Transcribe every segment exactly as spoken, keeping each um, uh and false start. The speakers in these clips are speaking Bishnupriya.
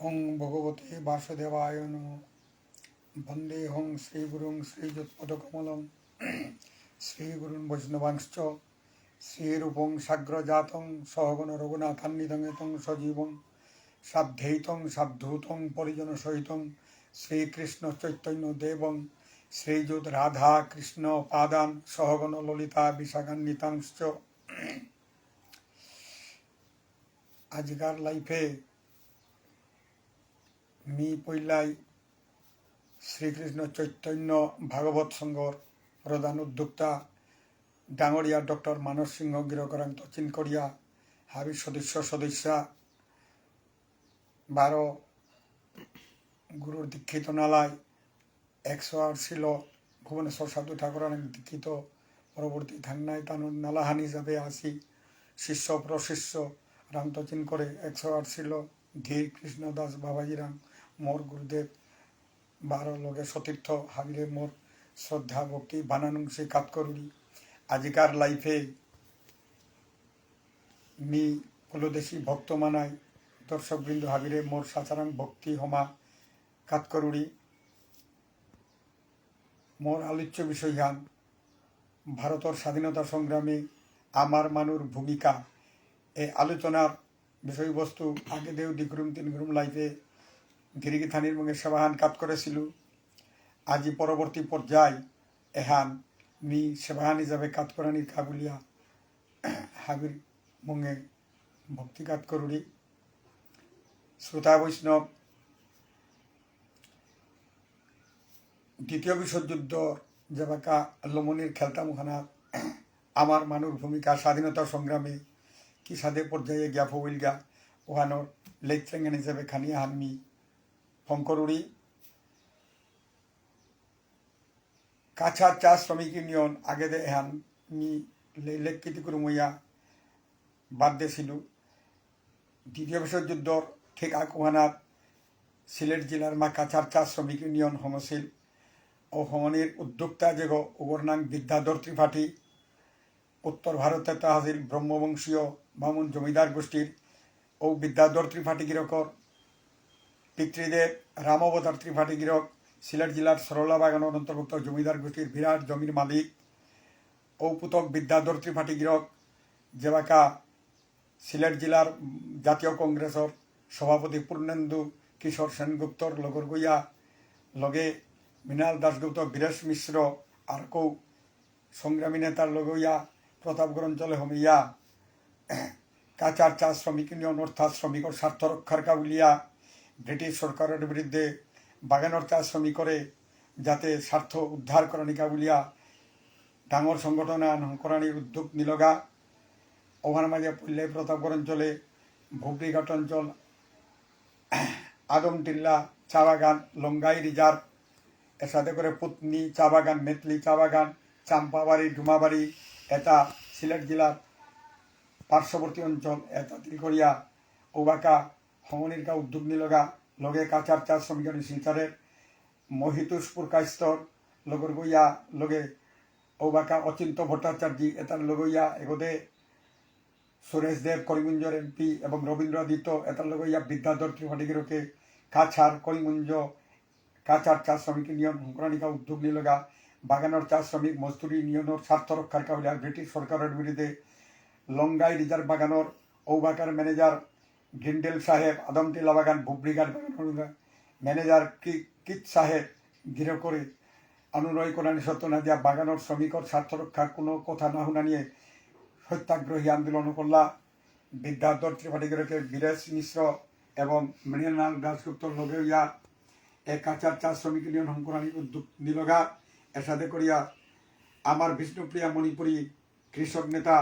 ওং ভগবতে বাসুদেবায় নমঃ। বন্দেহং শ্রীগুরুং শ্রীযুতপদকমলং শ্রীগুরুন বৈষ্ণবাংশ্চ। শ্রীরূপং সাগ্রজাতং সহগণ রঘুনাথান্বিতং তং সজীবং সাদ্বৈতং সাবধূতং পরিজনসহিতং শ্রীকৃষ্ণ চৈতন্য দেবং শ্রীযুত রাধা কৃষ্ণ পাদান সহগণ ললিতা বিশাখান্বিতাংশ্চ। আজিকার live-এ মি পইলাই শ্রীকৃষ্ণ চৈতন্য ভাগবত সংঘর প্রধান উদ্যোক্তা ডাঙরিয়া ডক্টর মানস সিংহ গিরকরাং তচিন করিয়া হাবি সদস্য সদস্যা বারো গুরুর দীক্ষিত নালাই একশো আট শিল ভুবনেশ্বর সাধু ঠাকুরান দীক্ষিত পরবর্তী থাংনাই তানুর নালাহানি হিসাবে আসি শিষ্য প্রশিষ্য রামতচিন করে একশো আট শিল ধীর কৃষ্ণ দাস বাবাজিরাং মোর গুরুদেব বারো লগে সতীর্থ হাবিরে মোর শ্রদ্ধা ভক্তি বানানুংসি কাত করুরি। আজিকার live-এ মি কুলদেশী ভক্ত মানাই দর্শকবৃন্দ হাবিরে মোর সাচারাং ভক্তি হমা কাত করুরি। মোর আলোচ্য বিষয়হান ভারতর স্বাধীনতা সংগ্রামে আমার মানুর ভূমিকা। এ আলোচনার বিষয়বস্তু আগে দেও দিগুরুম তিন গুরুম live-এ গিরিগিথানির মুঙে সেবাহান কাত করেছিল। আজি পরবর্তী পর্যায় এহান মি সেবাহান হিসাবে কাত করানি কাবুলিয়া হাবির মুঙে ভক্তি কাত করুরি। শ্রোতা বৈষ্ণব, দ্বিতীয় বিশ্বযুদ্ধ যেবাকা লমনির খেলতাম ওখানা আমার মানুর ভূমিকা স্বাধীনতা সংগ্রামে কি সাদে পর্যায়ে গিয়া ফবিলগা ওখানোর লেখছেন হিসেবে খানি আহান মি ফোন করুরি। কাছাড় চা শ্রমিক ইউনিয়ন আগেদে এহান মি লে-, লেখিত কুরুমইয়া বাদ দেছিল। দ্বিতীয় বিশ্বযুদ্ধর ঠিক আগ ওহানাত সিলেট জেলার মা কাছাড় চা শ্রমিক ইউনিয়ন হঙছিল। ও হঙনির উদ্যোক্তা যেগ উগর নাং বিদ্যাধর ত্রিপাঠী। উত্তর ভারতে তা আছিল ব্রহ্মবংশীয় বামুন জমিদার গোষ্ঠীর ও বিদ্যাধর ত্রিপাঠী গিরকর পিতৃদেব রাম অবতার ত্রিপাঠী গিরক সিলেট জেলার সরলা বাগানর অন্তর্ভুক্ত জমিদার গোষ্ঠীর বিরাট জমির মালিক। ও পুতক বিদ্যাধর ত্রিপাঠী গিরক যেবাকা সিলেট জেলার জাতীয় কংগ্রেসর সভাপতি পূর্ণেন্দু কিশোর সেনগুপ্তর লগর গইয়া লগে মৃণাল দাশগুপ্ত, বীরেশ মিশ্র আর কৌ সংগ্রামী নেতার লগে ইয়া প্রতাপগড় অঞ্চলে হমিয়া কাছাড় চা শ্রমিক ইউনিয়ন অর্থাৎ শ্রমিকর স্বার্থ রক্ষার কাবুলিয়া ব্রিটিশ সরকারের বিরুদ্ধে বাগানর চা শ্রমিকরে যাতে স্বার্থ উদ্ধার করানি কাবুলিয়া ডাঙর সংগঠন আহান হঙকরানির উদ্যোগ নিলগা। ওহান মাঝে পল্লী প্রতাপগড় অঞ্চলে ভুবড়িঘাট অঞ্চল আদমটিল্লা চা বাগান, লঙ্গাই রিজার্ভ, এর সাথে করে পুতনি চা বাগান, মেতলি চা বাগান, চাম্পাবাড়ি, ডুমাবাড়ি, এটা সিলেট জেলার পার্শ্ববর্তী অঞ্চল, এটা তিলকরিয়া, ওবাকা, হঙনিরকা উদ্যোগ নিলগা, লগে কাছাড় চা শ্রমিক ইউনিয়ন শিলচরের মহিতোষপুর কাস্তর, লগর গইয়া, লগে ওবাকা অচিন্ত ভট্টাচার্য, এটার লগইয়া, এগোদে সুরেশ দেব করিমগঞ্জর এমপি এবং রবীন্দ্র আদিত্য এতার লগে ইয়া বিদ্যাধর ত্রিপাঠী গিরকে কাছাড় করিমগঞ্জ কাছাড় চা শ্রমিক ইউনিয়ন হঙকরানিকা উদ্যোগ নিলগা। বাগানর চা শ্রমিক মজদুর ইউনিয়নর স্বার্থ রক্ষার কাবুলিয়া ব্রিটিশ সরকারের বিরুদ্ধে লঙ্গাই রিজার্ভ বাগানর ঔবাকার ম্যানেজার গিন্ডেল সাহেব, আদমটিলা বাগান বুবড়িঘাট বাগানর ম্যানেজার কি-, কিত সাহেব গিরকরে অনুনয় করানি সত্ত্বেও না দিয়া বাগানর শ্রমিকর স্বার্থ রক্ষা কোনো কথা না শুনানিয়ে সত্যাগ্রহী আন্দোলন করলা। বিদ্যাধর ত্রিপাঠী গিরকে বীরেশ মিশ্র এবং মৃণাল দাশগুপ্তর লগে ইয়া এ কাছাড় চা শ্রমিক ইউনিয়ন হঙকরানি উদ্যোগ নিলগা। এসাদে করিয়া আমার বিষ্ণুপ্রিয়া মণিপুরী কৃষক নেতা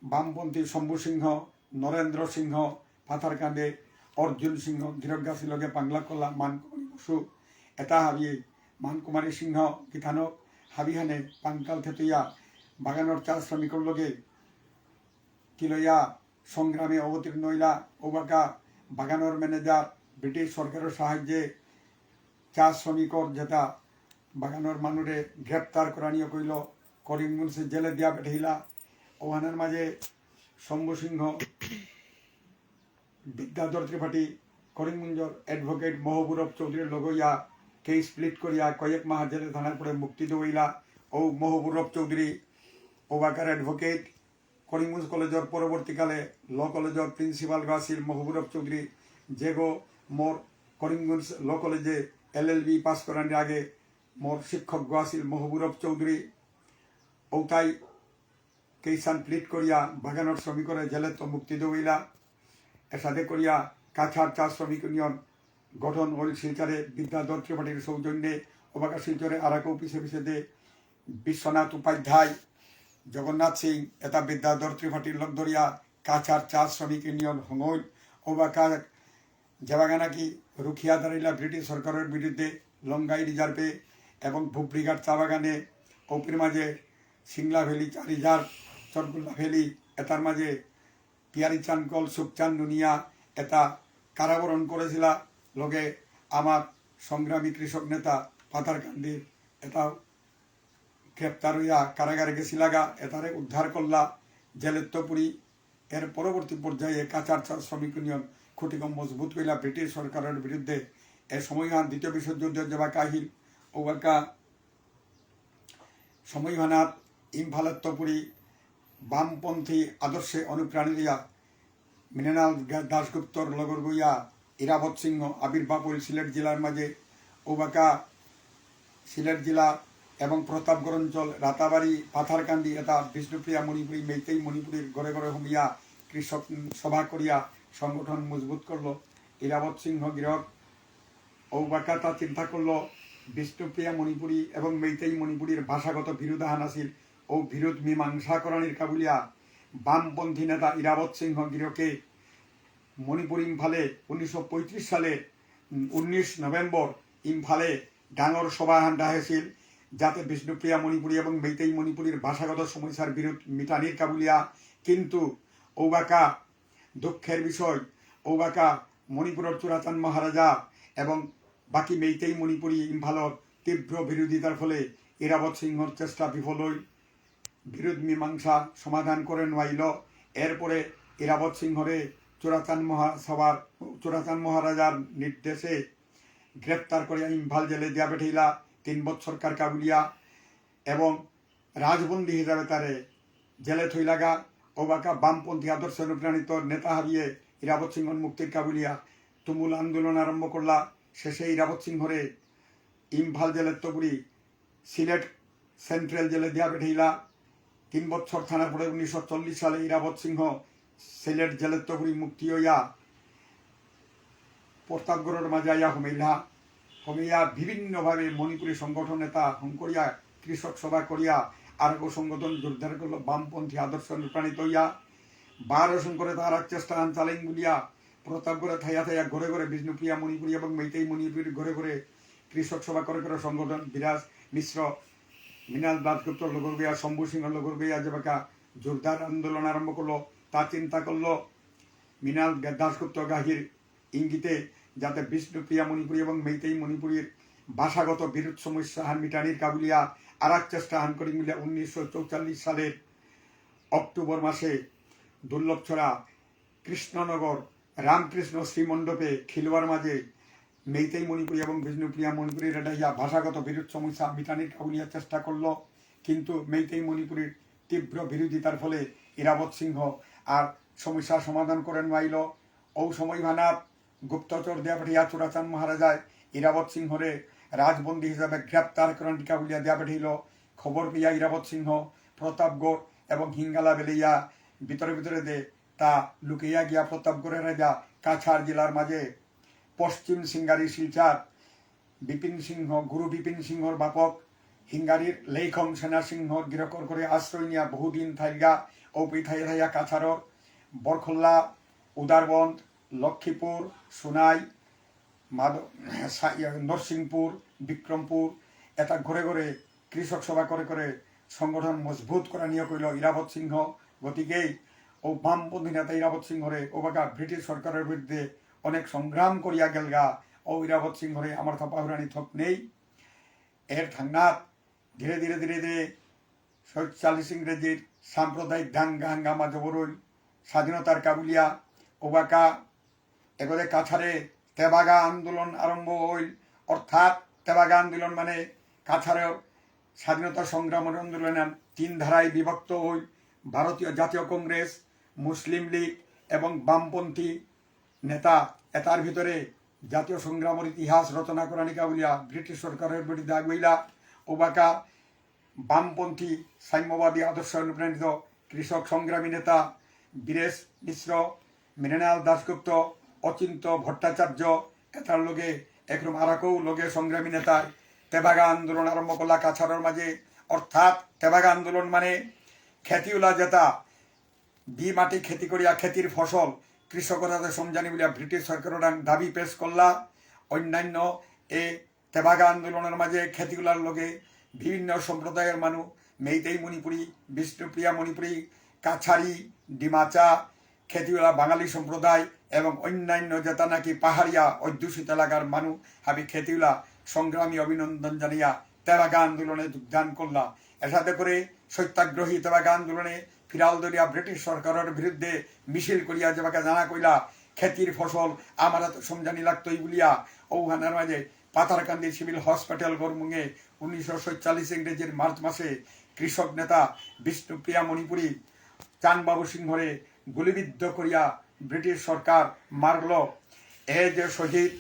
বামপন্থী শম্ভু সিংহ, নরেন্দ্র সিংহ, পাথারকান্দি, অর্জুন সিংহ, গিরকগাছি লগে পাংলাক কলা, মানকুমারী বসু, এটা হাবি, মানকুমারী সিংহ, গিথানক, হাবিহানে, পাংকাল থেতুয়া, বাগানর চা শ্রমিকর লগে, তিলয়া, সংগ্রামে অবতীর্ণ হইলা, ওবাকা, বাগানর ম্যানেজার, ব্রিটিশ সরকারের সাহায্যে, চা শ্রমিকর যেটা বাগানর মানুরে গ্রেপ্তার করানিও কইল, করিমগঞ্জ জেলে দিয়া পেঠাইলা। ওহানের মাঝে শম্ভু সিংহ, বিদ্যাধর ত্রিপাঠী, করিমগঞ্জর advocate মহবুরব চৌধুরীর লগইয়া case plead করিয়া কয়েক মাহ জেলে থানার পরে মুক্তি দৌইলা। ও মহবুরব চৌধুরী ওবাকার advocate, করিমগঞ্জ কলেজর পরবর্তীকালে ল কলেজর প্রিন্সিপাল আছিল মহবুরব চৌধুরী, যেগো মোর করিমগঞ্জ ল কলেজে এলএলবি পাস করার আগে মোর শিক্ষক আছিল মহবুরব চৌধুরী। ঔতাই কেইসান প্লিট করিয়া বাগানর শ্রমিকরে জেলেত্ত মুক্তি দৌইলা। এসাদে করিয়া কাছার চা শ্রমিক ইউনিয়ন গঠন হইল শিলচরে বিদ্যাধর ত্রিপাঠীর সৌজন্যে। ওবাকা শিলচরে আরাকো পিছে পিছে দে বিশ্বনাথ উপাধ্যায়, জগন্নাথ সিং, এটা বিদ্যাধর ত্রিপাঠীর লগ ধরিয়া কাছার চা শ্রমিক ইউনিয়ন হঙইল। ওবাকা যেবাগা নাকি রুখিয়া দাঁড়াইলা ব্রিটিশ সরকারের বিরুদ্ধে লঙ্গাই রিজার্ভে এবং বুবরিঘাট চা বাগানে, ওপির মাঝে সিংলা ভ্যালি চা রিজার্ভ, চটগুল্লা ভ্যালি, এটার মাঝে পিয়ারি চানকল, সুখচান নুনিয়া, এটা কারাবরণ করেছিলা। লগে আমার সংগ্রামী কৃষক নেতা পাথারকান্দির এটাও গ্রেপ্তার হইয়া কারাগারে গেছিলাগা, এটারে উদ্ধার করলা জেলেত্তপুরি। এর পরবর্তী পর্যায়ে কাছাড় চা শ্রমিক ইউনিয়ন খুঁটিকম মজবুত কইলা ব্রিটিশ সরকারের বিরুদ্ধে। এ সময়হান দ্বিতীয় বিশ্বযুদ্ধ যেবাকা আহিল, ওবাকা সময়হানাত ইম্ফালত্তপুরি বামপন্থী আদর্শে অনুপ্রাণিত হইয়া মৃণাল গা-, দাশগুপ্তর লগর গইয়া ইরাবত সিংহ আবির্ভাব হইল সিলেট জেলার মাঝে। ওবাকা সিলেট জেলা এবং প্রতাপগড় অঞ্চল, রাতাবাড়ি, পাথারকান্দি, এটা বিষ্ণুপ্রিয়া মণিপুরী, মেইতেই মণিপুরীর ঘরে ঘরে হমিয়া কৃষক সভা করিয়া সংগঠন মজবুত করলো। ইরাবত সিংহ গিরক ঔবাকাতা চিন্তা করলো বিষ্ণুপ্রিয়া মণিপুরী এবং মেইতেই মণিপুরীর ভাষাগত বিরোধাহান আছিল। ও বিরোধ মীমাংসা করানির কাবুলিয়া বামপন্থী নেতা ইরাবত সিংহ গিরকে মণিপুর ইম্ফালে উনিশশো পঁয়ত্রিশ সালে, উম, উনিশ নভেম্বর ইম্ফালে ডাঙর সভাহান ডাহেছিল, যাতে বিষ্ণুপ্রিয়া মণিপুরী এবং মেইতেই মণিপুরীর ভাষাগত সমস্যার বিরোধ মিটানির কাবুলিয়া। কিন্তু ঔবাকা দুঃখের বিষয়, ঔবাকা মণিপুরর চূড়াচাঁদ মহারাজা এবং বাকি মেইতেই মণিপুরী ইম্ফালর তীব্র বিরোধিতার ফলে ইরাবত সিংহর চেষ্টা বিফল হইল। বিরোধ মীমাংসা সমাধান করে নোয়াইল। এরপরে ইরাবত সিংহরে চূড়াচাঁদ মহাসভার, চূড়াচাঁদ মহারাজার নির্দেশে গ্রেপ্তার করিয়া ইম্ফাল জেলে দিয়া পেঠাইলা তিন বছর কারকাবুলিয়া এবং রাজবন্দী হিসাবে তারে জেলে থইলাগা। ঔবাকা বামপন্থী আদর্শ অনুপ্রাণিত নেতা হাবিয়ে ইরাবত সিংহর মুক্তির কাবুলিয়া তুমুল আন্দোলন আরম্ভ করলা। শেষে ইরাবত সিংহরে ইম্ফাল জেলেত্তপুরি সিলেট সেন্ট্রাল জেলে দিয়া পেঠাইলা। তিন বছর থানার পরে উনিশশো চল্লিশ সালে ইরাবত সিংহ সিলেট জেলেত্তপুরি মুক্তি হইয়া প্রতাপগড়র মাঝে আইয়া হমেইলা। হমেইয়া বিভিন্নভাবে মণিপুরী সংগঠন নেতা হংকরিয়া কৃষক সভা করিয়া আরগো সংগঠন জোরদার করলো। বামপন্থী আদর্শ অনুপ্রাণিত হইয়া বারো শঙ্করে তার চেষ্টা আন চালেন বুলিয়া প্রতাপগড়ে থাইয়া থাইয়া ঘরে ঘরে বিষ্ণুপ্রিয়া মণিপুরী এবং মেইতেই মণিপুরীর ঘরে ঘরে কৃষক সভা করে করে সংগঠন বিরাজ মিশ্র, মৃণাল দাশগুপ্তর লগর গিয়া, শম্ভু সিংহর লগর গিয়া যেবাকা জোরদার আন্দোলন আরম্ভ করলো। তা চিন্তা করলো মৃণাল দাশগুপ্ত গাহির ইঙ্গিতে যাতে বিষ্ণুপ্রিয়া মণিপুরী এবং মেইতেই মণিপুরীর ভাষাগত বিরোধ সমস্যা হান মিটানির কাবুলিয়া আর এক চেষ্টা হান করি মিলে উনিশশো চৌচল্লিশ সালের অক্টোবর মাসে দুর্লভছড়া কৃষ্ণনগর রামকৃষ্ণ শ্রীমণ্ডপে খিলুয়ার মাঝে মেইতেই মণিপুরী এবং বিষ্ণুপ্রিয়া মণিপুরীর ডাহিয়া ভাষাগত বিরোধ সমস্যা মিটানির কাবুলিয়া চেষ্টা করল, কিন্তু মেইতেই মণিপুরীর তীব্র বিরোধিতার ফলে ইরাবত সিংহ আর সমস্যা সমাধান করে নোয়াইল। ঔ সময় ভানাত গুপ্তচর দিয়া পাঠিয়া চূড়াচাঁদ মহারাজায় ইরাবত সিংহরে রাজবন্দী হিসাবে গ্রেপ্তার করেন টিকা বুলিয়া দিয়া পাঠিল। খবর পেয়া ইরাবত সিংহ প্রতাপগড় এবং হিঙ্গালা বেলেইয়া ভিতরে ভিতরে দে তা লুকিয়া গিয়া প্রতাপগড়ের রাজা কাছাড় জেলার মাঝে পশ্চিম সিঙ্গারি শিলচর বিপিন সিংহ, গুরু বিপিন সিংহর বাপক হিঙ্গারির লেইখম সেনা সিংহর গিরকর করে আশ্রয় নিয়া বহুদিন থাইলগা। ঔপি থাইয়া থাইয়া কাছাড়র বরখল্লা, উদারবন্দ, লক্ষ্মীপুর, সোনাই, মাধ-, সা-, ইয়া, নরসিংপুর, বিক্রমপুর, এটা ঘরে ঘরে কৃষক সভা করে করে সংগঠন মজবুত করা নিয়ে কইল ইরাবত সিংহ। গতিকেই ও বামপন্থী নেতা ইরাবত সিংহরে ওবাকা ব্রিটিশ সরকারের বিরুদ্ধে অনেক সংগ্রাম করিয়া গেলগা। ও ইরাবত সিংহরে আমার থাপাহুরানি থক নেই। এর থাংনাত ধীরে ধীরে ধীরে ধীরে ছয়চল্লিশ ইংরেজির সাম্প্রদায়িক দাঙ্গা হাঙ্গামা জবরুল স্বাধীনতার কাবুলিয়া ওবাকা এগোদে কাছাড়ে তেভাগা আন্দোলন আরম্ভ হইল। অর্থাৎ তেভাগা আন্দোলন মানে কাছাড়র স্বাধীনতা সংগ্রামর আন্দোলন তিন ধারায় বিভক্ত হইল। ভারতীয় জাতীয় কংগ্রেস, মুসলিম লীগ এবং বামপন্থী নেতা এতার ভিতরে জাতীয় সংগ্রামর ইতিহাস রচনা করানিকা বুলিয়া ব্রিটিশ সরকারর বিরুদ্ধে আগুইলা। ওবাকা বামপন্থী সাম্যবাদী আদর্শ অনুপ্রাণিত কৃষক সংগ্রামী নেতা বীরেশ মিশ্র, মৃণাল দাশগুপ্ত, অচিন্ত ভট্টাচার্য, এতার লগে একরকম আরাকৌ লগে সংগ্রামী নেতায় তেভাগা আন্দোলন আরম্ভ করলা কাছাড়র মাঝে। অর্থাৎ তেভাগা আন্দোলন মানে খেতিউলা যেতা বি মাটি খেতি করিয়া খেতির ফসল কৃষকর হাতে সমজানি বুলিয়া ব্রিটিশ সরকারর দাবি পেশ করলা। অন্যান্য এ তেভাগা আন্দোলনর মাঝে খেতিউলার লগে বিভিন্ন সম্প্রদায়র মানু, মেইতেই মণিপুরী, বিষ্ণুপ্রিয়া মণিপুরী, কাছাড়ি, ডিমাচা, খেতিউলা বাঙালি সম্প্রদায় এবং অন্যান্য যেতা নাকি পাহাড়িয়া অধ্যুষিত এলাকার মানু হাবি খেতিউলা সংগ্রামী অভিনন্দন জানিয়া তেভাগা আন্দোলনে যোগদান করলা। এসাদে করে সত্যাগ্রহী তেভাগা আন্দোলনে ফিরাল দরিয়া ব্রিটিশ সরকারর বিরুদ্ধে মিছিল করিয়া যেবাকা জানা কইলা, খেতির ফসল আমার হাতে সমজানি লাগতই বুলিয়া। ঔহানর মাঝে পাথারকান্দি সিভিল হসপিটাল গরমুঙে উনিশশো ছয়চল্লিশ ইংরেজির মার্চ মাসে কৃষক নেতা বিষ্ণুপ্রিয়া মণিপুরী চানবাবু সিংহরে গুলিবিদ্ধ করিয়া ব্রিটিশ সরকার মারল। এ যে শহীদ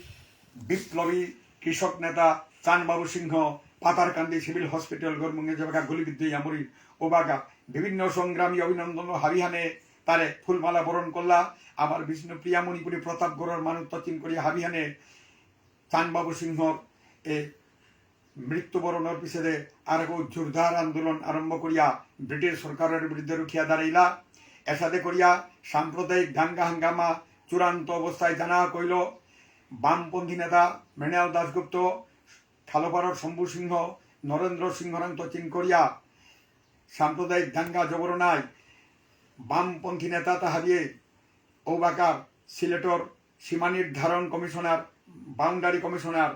বিপ্লবী কৃষক নেতা চানবাবু সিংহ পাথারকান্দি সিভিল হসপিটাল গরমুঙে যেবাকা গুলিবিদ্ধ ইয়া মরিল, ওবাকা বিভিন্ন সংগ্রামী অভিনন্দন হাবিহানে তারে ফুলমালা বরণ করলা। আমার বিষ্ণুপ্রিয়া মণিপুরী প্রতাপগড়র মানু তচিন করিয়া হাবিহানে চানবাবু সিংহর এ মৃত্যুবরণর পিছেদে আরকৌ জোরদার আন্দোলন আরম্ভ করিয়া ব্রিটিশ সরকারর বিরুদ্ধে রুখিয়া দাঁড়াইলা। এসাদে করিয়া সাম্প্রদায়িক দাঙ্গা হাঙ্গামা চূড়ান্ত অবস্থায় জানা কইল। বামপন্থী নেতা মৃণাল দাশগুপ্ত, খালপাড়র শম্ভু সিংহ, নরেন্দ্র সিংহরাং তচিন করিয়া সাম্প্রদায়িক দাঙ্গা জবরনায় বামপন্থী নেতা তাহারিয়ে ঔবাকার সিলেটর সীমা নির্ধারণ commissioner, boundary commissioner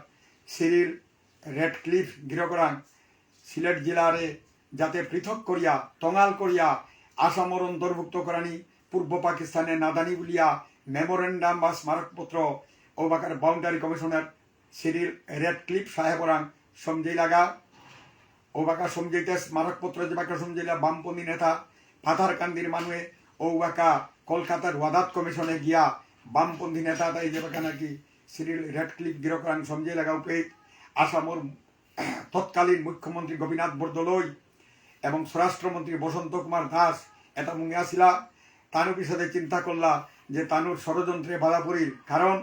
Cyril Radcliffe গিরকরাং সিলেট জেলারে যাতে পৃথক করিয়া, তঙাল করিয়া আসামর অন্তর্ভুক্ত করানি, পূর্ব পাকিস্তানে নাদানি বুলিয়া মেমোরেন্ডাম বা স্মারকপত্র ঔবাকার বাউন্ডারি কমিশনার সিরিল রেডক্লিফ সাহেবরাং সমঝেইলাগা। ঔবাকা সমঝেইতে স্মারকপত্র যেবাকা সমঝেইলা বামপন্থী নেতা পাথারকান্দির মানুয়ে ঔবাকা কলকাতার ওয়াদাত কমিশনে গিয়া বামপন্থী নেতা তাই যেবাকা নাকি সিরিল রেডক্লিফ গিরকরাং সমঝেইলাগা উপে আসামর তৎকালীন মুখ্যমন্ত্রী গোপীনাথ বরদলৈ এবং স্বরাষ্ট্রমন্ত্রী বসন্ত কুমার দাস এতা মুঙে আসিলা। তানু পিছেদে চিন্তা করলা যে তানুর ষড়যন্ত্রে বাধা পড়িল, কারণ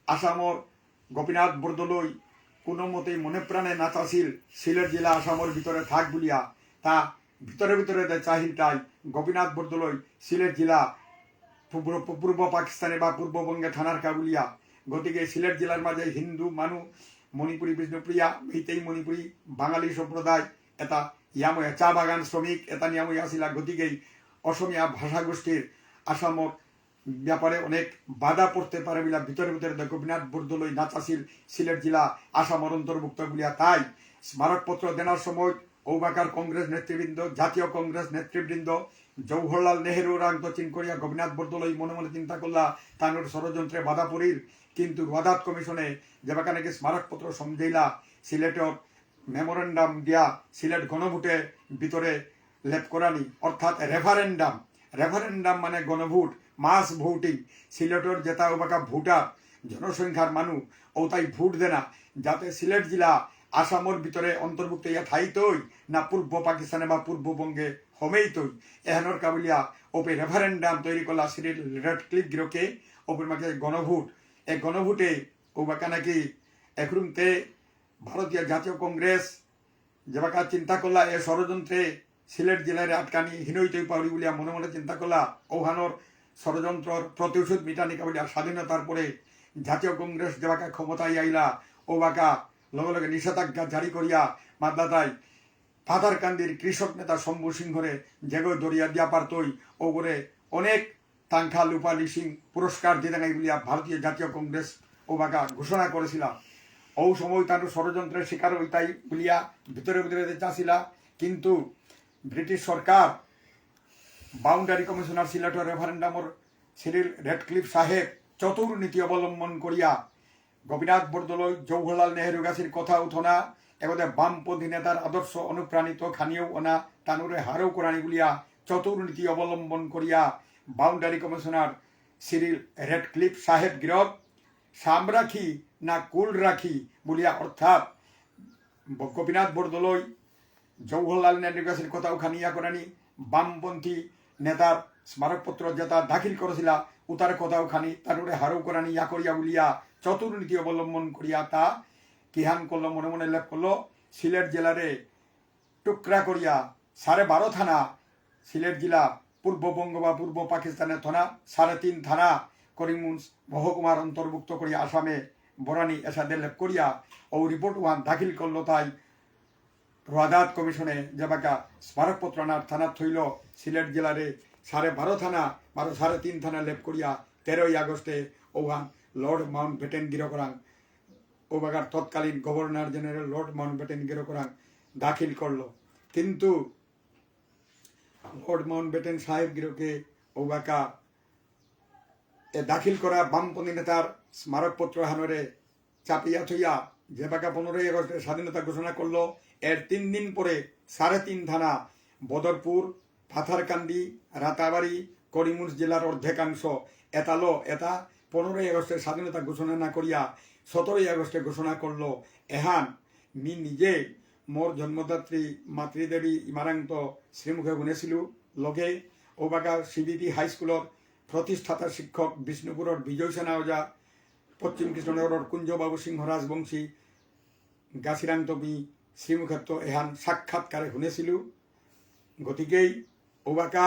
আসামর গোপীনাথ বরদলৈ কোনো মতেই মনে প্রাণে না চাছিল সিলেট জেলা আসামর ভিতরে থাক বুলিয়া। তা ভিতরে ভিতরে দে চাহিল তাই গোপীনাথ বরদলৈ সিলেট জেলা পূর্ব, পূর্ব পাকিস্তানে বা পূর্ববঙ্গে থানার কা বুলিয়া। গতিকে সিলেট জেলার মাঝে হিন্দু মানু, মণিপুরী বিষ্ণুপ্রিয়া, মেইতেই মণিপুরী, বাঙালি সম্প্রদায়, এতা ইয়াময়া চা বাগান শ্রমিক, এতা নিয়াময়া আসিলা। গতিকে অসমীয়া ভাষাগোষ্ঠীর আসামর ব্যাপারে অনেক বাধা পড়তে পারে বুলিয়া ভিতরে ভিতরে দে গোপীনাথ বরদলৈ না চাছিল সিলেট জেলা আসামর অন্তর্ভুক্ত বুলিয়া। তাই স্মারকপত্র দেনার সময় ঔবাকার কংগ্রেস নেতৃবৃন্দ, জাতীয় কংগ্রেস নেতৃবৃন্দ, জওহরলাল নেহেরুরাং তচিন করিয়া গোপীনাথ বরদলৈ মনে মনে চিন্তা করলা, তানুর ষড়যন্ত্রে বাধা পড়িল। কিন্তু ওয়াদাত কমিশনে যেবাকা নাকি স্মারকপত্র সমঝেইলা, সিলেটর মেমোরেন্ডাম দিয়া সিলেট গণভোটে ভিতরে লেপ করানি, অর্থাৎ রেফারেন্ডাম। রেফারেন্ডাম মানে গণভোট, মাস ভোটিং। সিলেটর যেতা ঔবাকা ভোটার, জনসংখ্যার মানু, ঔতাই ভোট দেনা, যাতে সিলেট জেলা আসামর ভিতরে অন্তর্ভুক্ত ইয়া থাইতই না পূর্ব পাকিস্তানে বা পূর্ববঙ্গে হমেইতই। এহানর কা বুলিয়া ওপে রেফারেন্ডাম তৈরি করলা সিরিল রেডক্লিফ গিরকে। ওপের মাঝে গণভোট, এ গণভোটে ঔবাকা নাকি এখরুমতে ভারতীয় জাতীয় কংগ্রেস যেবাকা চিন্তা করলা এ ষড়যন্ত্রে সিলেট জেলারে আটকানি হিনইতই পাউরি বুলিয়া মনে মনে চিন্তা করলা। ঔহানর ষড়যন্ত্রর প্রতিশোধ মিটানি কা বুলিয়া স্বাধীনতার পরে জাতীয় কংগ্রেস যেবাকা ক্ষমতায় আইলা, ঔবাকা লগে লগে নিষেধাজ্ঞা জারি করিয়া মাদ্রাতাই পাথারকান্দির কৃষক নেতা শম্ভু সিংহরে যেগো দরিয়া দিয়া পারতই, ওগরে অনেক তাংখা লুপা লিসিং পুরস্কার দিতাঙাই বুলিয়া ভারতীয় জাতীয় কংগ্রেস ঔবাকা ঘোষণা করেছিলা। ঔ সময় তার ষড়যন্ত্রের শিকার হইতাই বুলিয়া ভিতরে ভিতরে চাছিলা, কিন্তু ব্রিটিশ সরকার বাউন্ডারি কমিশনার সিলেটর রেফারেন্ডামর সিরিল রেডক্লিফ সাহেব চতুর নীতি অবলম্বন করিয়া গোপীনাথ বরদলৈ জওহরলাল নেহেরু গাছির কথা উঠনা, এগোতে বামপন্থী নেতার আদর্শ অনুপ্রাণিত খানিও অনা তানুরে হারৌ করানি বুলিয়া চতুর নীতি অবলম্বন করিয়া বাউন্ডারি কমিশনার সিরিল রেডক্লিফ সাহেব গিরক সামরাখি না কুলরাখি বুলিয়া অর্থাৎ ব-, গোপীনাথ বরদলৈ জওহরলাল নেহেরু গাছির কথাও খানি ইয়া করানি, বামপন্থী নেতার স্মারকপত্র যেতা দাখিল করেছিলা, উতার কথাও খানি তানুরে হারৌ করানি ইয়া করিয়া বুলিয়া চতুর নীতি অবলম্বন করিয়া তা কিহান করলো, মনে মনে লেপ করলো, সিলেট জেলারে টুকরা করিয়া সাড়ে বারো থানা, সিলেট জেলা পূর্ববঙ্গ বা পূর্ব পাকিস্তানের থানা, সাড়ে তিন থানা করিমগঞ্জ মহকুমার অন্তর্ভুক্ত করিয়া আসামে বরানি এসাদে লেপ করিয়া ও রিপোর্ট ওহান দাখিল করলো তাই রোয়াদাত কমিশনে যেবাকা স্মারকপত্র আনার থানা থইল সিলেট জেলারে সাড়ে বারো থানা, বারো সাড়ে তিন থানা লেপ করিয়া তেরোই আগস্টে ওহান লর্ড মাউন্টব্যাটেন গিরকরাং, ওবাকার তৎকালীন গভর্নর জেনারেল লর্ড মাউন্টব্যাটেন গিরকরাং দাখিল করলো। কিন্তু লর্ড মাউন্টব্যাটেন সাহেব গিরকে ওবাকা এ দাখিল করা বামপন্থী নেতার স্মারকপত্র হানরে চাপিয়া থইয়া যেবাকা পনেরোই আগস্টে স্বাধীনতা ঘোষণা করলো, এর তিন দিন পরে সাড়ে তিন থানা বদরপুর, পাথারকান্দি, রাতাবাড়ি, করিমগঞ্জ জেলার অর্ধেকাংশ এতালো এতা পনেরোই আগস্টে স্বাধীনতা ঘোষণা না করিয়া সতেরোই আগস্টে ঘোষণা করলো। এহান মি নিজে মোর জন্মদাত্রী মাতৃদেবী ইমারাংত শ্রীমুখে শুনেছিল। লগে ওবাকা সিবিপি হাই স্কুলর প্রতিষ্ঠাতা শিক্ষক বিষ্ণুপুরর বিজয় সেনা ওঝা, পশ্চিম কৃষ্ণনগরর কুঞ্জবাবু সিংহ রাজবংশী গাছিরাংত মি শ্রীমুখেত্ত এহান সাক্ষাৎকারে শুনেছিল। গতিকেই ওবাকা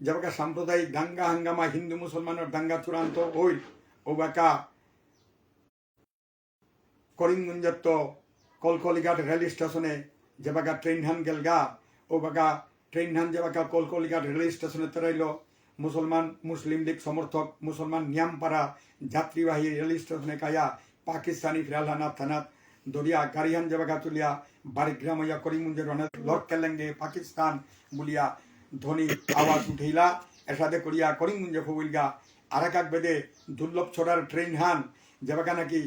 যেবাকা সাম্প্রদায়িক দাঙ্গা হাঙ্গামা হিন্দু মুসলমানর দাঙ্গা চূড়ান্ত হইল, ওবাকা করিমগঞ্জেত্ত কলকলিঘাট রেল স্টেশনে যেবাকা ট্রেন হান গেলগা, ওবাকা ট্রেন হান যেবাকা কলকলিঘাট রেল স্টেশনে তেরাইল, মুসলমান, মুসলিম লীগ সমর্থক, মুসলমান নিয়ামপাড়া যাত্রীবাহী রেল স্টেশনে কায়া পাকিস্তানি ফিরালহানা থানাত দরিয়া গাড়িহান যেবাকা তুলিয়া বারিগ্রাম ইয়া করিমগঞ্জে রনে লড়কেলেঙ্গে পাকিস্তান বুলিয়া ধ্বনি আওয়াজ উঠেইলা। এসাদে করিয়া করিমগঞ্জে ফবইলগা। আরাকাক বেদে দুর্লভ ছড়ার ট্রেন হান যেবাকা নাকি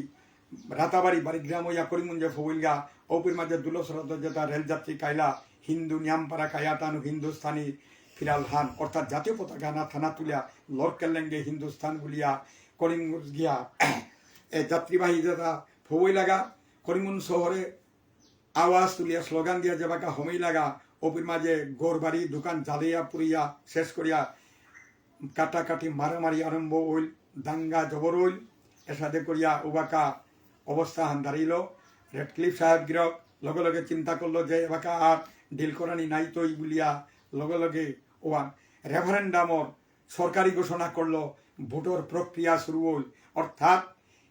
রাতাবাড়ি বারিগ্রাম ইয়া করিমগঞ্জে ফবইলগা। ওপির মাঝে দুর্লভ ছড়াত যেতা রেল যাত্রী কাইলা হিন্দু নিয়ামপাড়া কায়া তানু হিন্দুস্তানি ফিরালহান অর্থাৎ জাতীয় পতাকা না থানা তুলিয়া লড়কেলেঙ্গে হিন্দুস্তান বুলিয়া করিমগঞ্জ গিয়া এ যাত্রীবাহী যেতা ফবইলাগা। করিমগঞ্জ শহরে আওয়াজ তুলিয়া স্লোগান দিয়া যেবাকা হমেইলাগা, ওপির মাঝে ঘর বাড়ি দোকান জ্বালিয়া পুড়িয়া শেষ করিয়া কাটাকাটি মারামারি আরম্ভ হইল, দাঙ্গা জবর হইল। এসাদে করিয়া ওবাকা অবস্থা হান দাঁড়িল। রেডক্লিফ সাহেব গিরক লগে লগে চিন্তা করলো যে এবাকা আর ডিল করানি নাই তৈ বুলিয়া লগে লগে ওয়ান রেফারেন্ডামর সরকারি ঘোষণা করলো, ভোটর প্রক্রিয়া শুরু হইল। অর্থাৎ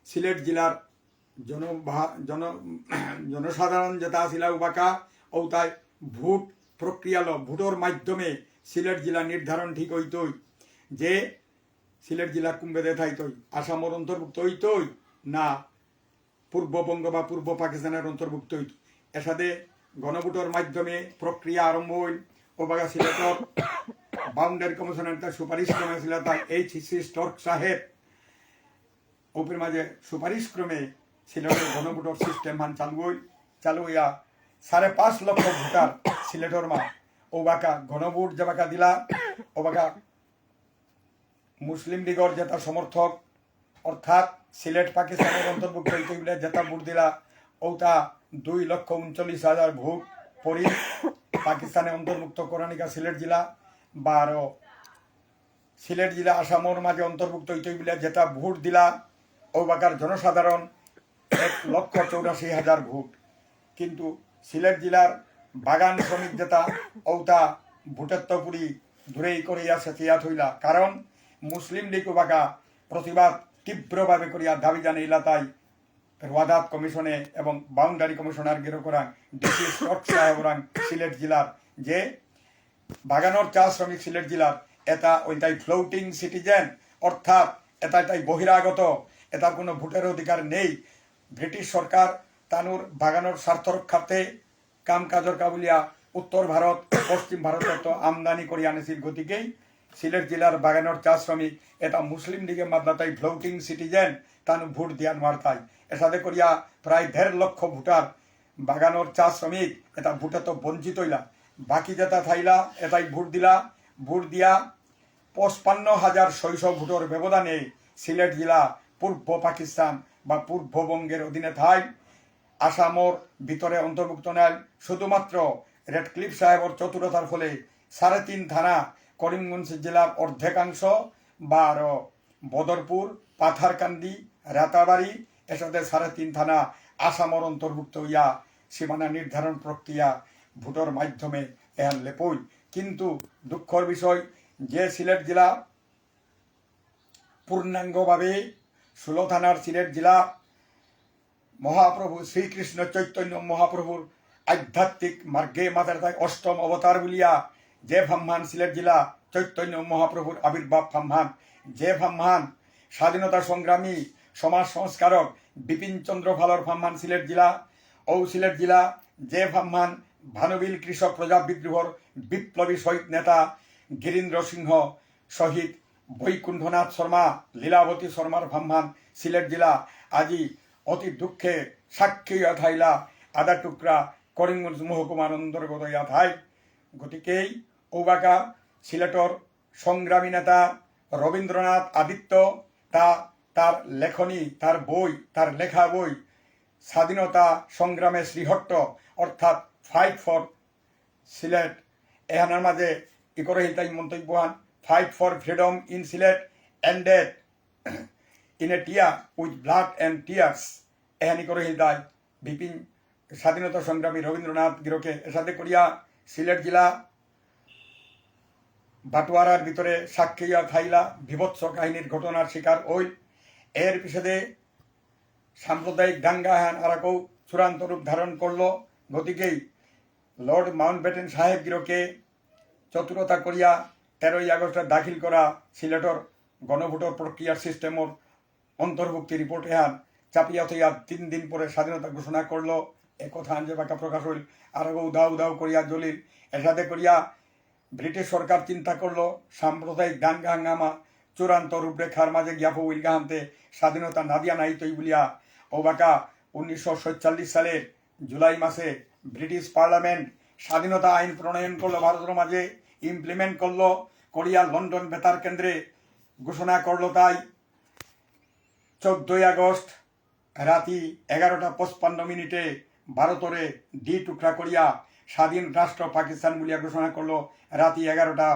সিলেট জেলার জনভা-, জন-, জনসাধারণ যেতা আসিলা উবাকা, ঔতাই ভোট প্রক্রিয়ালো, ভোটর মাধ্যমে সিলেট জেলা নির্ধারণ ঠিক হইতই যে সিলেট জেলা কুম্বেদে থাইতই, আসামর অন্তর্ভুক্ত হইতই না পূর্ববঙ্গ বা পূর্ব পাকিস্তানের অন্তর্ভুক্ত হইত। এসাদে গণভোটর মাধ্যমে প্রক্রিয়া আরম্ভ হইল। ওবাকা সিলেটর বাউন্ডারি কমিশনের তার সুপারিশ ক্রমে আসিলা তাই এইচ সি স্টর্ক সাহেব ওপের মাঝে সুপারিশ ক্রমে সিলেটর গণভোটর সিস্টেম হান চালু হইল। চালু হইয়া সাড়ে পাঁচ লক্ষ ভোটার সিলেটর মা ওবাকা গণভোট যেবাকা দিলা, ওবাকা মুসলিম লীগর যেতা সমর্থক, অর্থাৎ সিলেট পাকিস্তানের অন্তর্ভুক্ত হইতে হইলে যেতা ভোট দিলা, ওতা দুই লক্ষ ঊনচল্লিশ হাজার ভোট পরি পাকিস্তানে অন্তর্ভুক্ত করানিকা সিলেট জেলা, বারো সিলেট জেলা আসামর মাঝে অন্তর্ভুক্ত হইতে হইলে যেতা ভোট দিলা, ওবাকার জনসাধারণ এক লক্ষ চৌরাশি হাজার ভোট। কিন্তু সিলেট জেলার বাগান শ্রমিক যেতা ওতা ভোটেত্ত পুরি দূরেই করিয়া সেচিয়া থইলা। কারণ মুসলিম লীগ ওবাকা প্রতিবাদ তীব্রভাবে করিয়া দাবি জানাইলা তাই রোয়াদাত কমিশনে এবং বাউন্ডারি কমিশনার গিরকরাং ডিসি স্কট সাহেবরাং সিলেট জেলার যে বাগানর চা শ্রমিক সিলেট জেলার এতা ওইটাই ফ্লোটিং সিটিজেন, অর্থাৎ এতা এতাই বহিরাগত, এতার কোনো ভোটের অধিকার নেই। ব্রিটিশ সরকার তানুর বাগানর স্বার্থ রক্ষার্থে কাম কাজর কাবুলিয়া উত্তর ভারত, পশ্চিম ভারতত আমদানি করি আনেছিল। গতিকেই সিলেট জেলার বাগানর চা শ্রমিক, এটা মুসলিম লীগে মাতলা তাই floating citizen, তানু ভোট দিয়া নোয়ারতাই। এসাদে করিয়া প্রায় দেড় লক্ষ ভোটার বাগানর চা শ্রমিক, এটা ভোটে তো বঞ্চিত হইলা। বাকি যেটা থাইলা, এটাই ভোট দিলা। ভোট দিয়া পঁচপান্ন হাজার ছয়শ ভোটর ব্যবধানে সিলেট জেলা পূর্ব পাকিস্তান বা পূর্ববঙ্গের অধীনে থাই। আসামর ভিতরে অন্তর্ভুক্ত নাই। শুধুমাত্র রেডক্লিফ সাহেবর চতুরতার ফলে সাড়ে তিন থানা, করিমগঞ্জ জেলার অর্ধেকাংশ বা আরো বদরপুর, পাথারকান্দি, রাতাবাড়ি, এসাদে সাড়ে তিন থানা আসামর অন্তর্ভুক্ত হইয়া সীমানা নির্ধারণ প্রক্রিয়া ভোটর মাধ্যমে এহান লেপইল। কিন্তু দুঃখর বিষয় যে সিলেট জেলা পূর্ণাঙ্গভাবে ষোলো থানার সিলেট জেলা মহাপ্রভু শ্রীকৃষ্ণ চৈতন্য মহাপ্রভুর আধ্যাত্মিক মার্গে মাতার তাই অষ্টম অবতার বুলিয়া যে ফামহান সিলেট জেলা চৈতন্য মহাপ্রভুর আবির্ভাব ফামহান, যে ফামহান স্বাধীনতা সংগ্রামী সমাজ সংস্কারক বিপিন চন্দ্র পালর ফামহান সিলেট জেলা, ঔ সিলেট জেলা যে ফামহান ভানুবিল কৃষক প্রজা বিদ্রোহর বিপ্লবী শহীদ নেতা গিরীন্দ্র সিংহ, শহীদ বৈকুণ্ঠনাথ শর্মা, লীলাবতী শর্মার ফামহান সিলেট জেলা আজি অতি দুঃখে সাক্ষী ইয়া থাইলা আদা টুকরা করিমগঞ্জ মহকুমার অন্তর্গত ইয়া থাই। গতিকেই ঔবাকা সিলেটর সংগ্রামী নেতা রবীন্দ্রনাথ আদিত্য তা তার লেখনী, তার বই, তার লেখা বই স্বাধীনতা সংগ্রামে শ্রীহট্ট অর্থাৎ Fight for সিলেট এহানর মাঝে ইকরে হিলতাই মন্তব্যহান, Fight for freedom in Sylhet ended in a tear, with blood and tears. এহানি করে হিলতাই বিপিন স্বাধীনতা সংগ্রামী রবীন্দ্রনাথ গিরকে এসাদে করিয়া সিলেট জেলা বাটোয়ারার ভিতরে সাক্ষী ইয়া থাইলা বিভৎস কাহিনীর ঘটনার শিকার হইল। এর পিছনে সাম্প্রদায়িক দাঙ্গা হান আরাকৌ চূড়ান্ত রূপ ধারণ করল। গতিকেই লর্ড মাউন্টব্যাটেন সাহেব গিরকে চতুরতা করিয়া তেরোই আগস্টে দাখিল করা সিলেটর গণভোটর প্রক্রিয়ার সিস্টেমর অন্তর্ভুক্তি রিপোর্ট এহান চাপিয়া থইয়া তিন দিন পরে স্বাধীনতা ঘোষণা করল। এ কথা আঞ্জে বাঁকা প্রকাশ হইল। আরাকৌ উদাও উদাও করিয়া জ্বলিল। এসাদে করিয়া ব্রিটিশ সরকার চিন্তা করল, সাম্প্রদায়িক দাঙ্গা হাঙ্গামা চূড়ান্ত রূপরেখার মাঝে গিয়া পৌইলগা হানতে স্বাধীনতা না দিয়া নাই তৈ বুলিয়া। ঔবাকা উনিশশো সাতচল্লিশ সালের জুলাই মাসে ব্রিটিশ পার্লামেন্ট স্বাধীনতা আইন প্রণয়ন করলো ভারতের মাঝে, ইমপ্লিমেন্ট করলো, করিয়া লন্ডন বেতার কেন্দ্রে ঘোষণা করলো তাই। চোদ্দই আগস্ট রাতি এগারোটা পঁচপান্ন মিনিটে ভারতরে দি টুকরা করিয়া স্বাধীন রাষ্ট্র পাকিস্তান বুলিয়া ঘোষণা করলো রাতি এগারোটা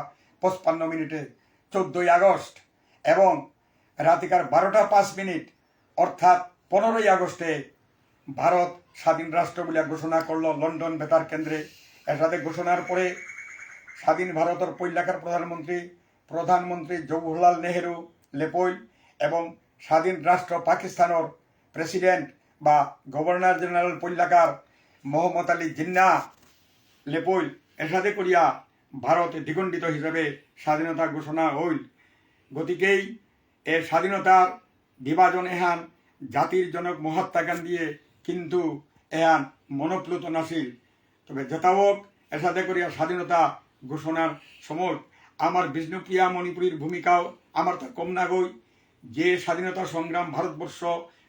পঁচপান্ন মিনিটে, চোদ্দই আগস্ট। এবং রাতিকার বারোটা পাঁচ মিনিট অর্থাৎ পনেরোই আগস্টে ভারত স্বাধীন রাষ্ট্র বুলিয়া ঘোষণা করলো লন্ডন বেতার কেন্দ্রে। এসাদে ঘোষণার পরে স্বাধীন ভারতর পৈলাকার প্রধানমন্ত্রী প্রধানমন্ত্রী জওহরলাল নেহেরু লেপইল এবং স্বাধীন রাষ্ট্র পাকিস্তানর প্রেসিডেন্ট বা গভর্নর জেনারেল পৈলাকার মোহাম্মদ আলী জিন্না লেপইল। এসাদে করিয়া ভারত দ্বিখণ্ডিত হিসাবে স্বাধীনতা ঘোষণা হইল। গতিকেই এ স্বাধীনতার বিভাজন এহান জাতির জনক মহাত্মা গান্ধীয়ে কিন্তু এহান মনপ্লুত নাছিল। তবে যেতা হোক, এসাদে করিয়া স্বাধীনতা ঘোষণার সময় আমার বিষ্ণুপ্রিয়া মণিপুরীর ভূমিকাও আমার তা কম নাগই। যে স্বাধীনতা সংগ্রাম ভারতবর্ষ